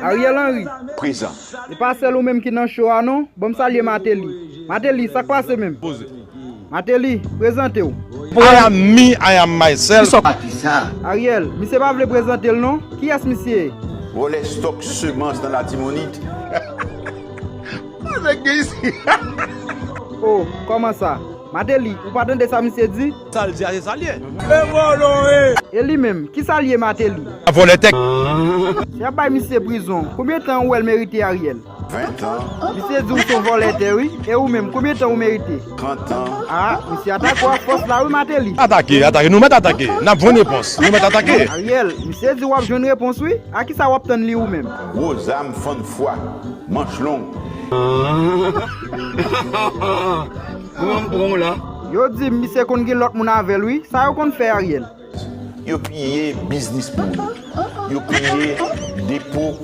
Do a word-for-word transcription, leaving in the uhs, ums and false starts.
Ariel Henry. Prezan. E pa sèl ou menm ki nan cho a non. Ban m salye Martelly. Martelly, sa k pase menm? Poze. Martelly, prezante w. I am me, I am myself. Ki sa? Ariel, misye pa vle prezante l non. Kiyès misye ye? Vòlè stòk semans nan Latibonit. Nèg gen isi. Oh, kòman sa? Martelly, ou pa tande sa misye di? Sa l di a se sa l ye. E li menm, ki sa l ye Martelly? Vòlè tèk. Se ap bay misye prizon. Konbyen tan ou wè l merite Ariel? Ven tan, Misye di w se yon vòlè tè wi. E ou menm, konbyen tan ou merite? Trant tan. Ah, misye atake w ak fòs la wi Martelly. Atake, atake, nou mèt atake. N ap jwenn repons. Nou mèt atake. Ariel, misye di w ap jwenn repons wi. A kisa w ap tann li ou menm? Gwo zam fann fwa, manch long. Pran pran la. Yo di m misye konn gen lòt moun avè l wi. Sa yo konn fè Ariel? Yo piye biznis moun. Yo piye depo.